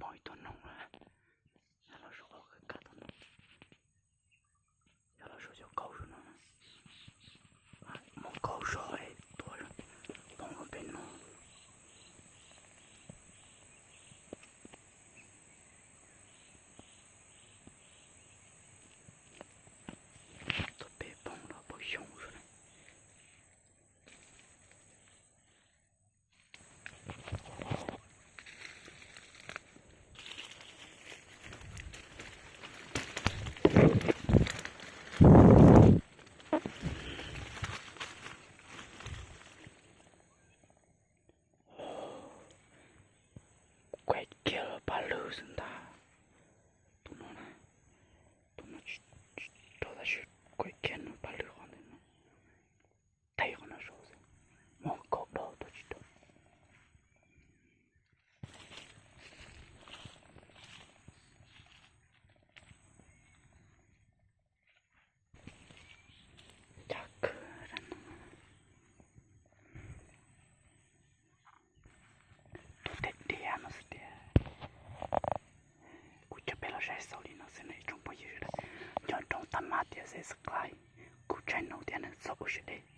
Pom ib tug noog lawm. Yog los sau qhov kab tau no. Yog los sau cov kaus no. Muab kaus sau es tuav poob rau pem no. Tuav pem poob los poob xyoo na. Kuaib kiag lub paj lwg xwb ntag. Tus no na, tus no tsis raug tab sis kuaib kiag nws paj lwg qhov ntawd no. Thaij qhov no saud xwb, muab kaus do tuaj tsis raug. Cab khw, tus teb diav no xwb tiag. Kuv coj peb los saib xaus li no xwb na ib tsoom phooj ywg sawv daws. Nco ntsoov tag mab tias subscribe kuv channel thiab na, txhob ua siab deb.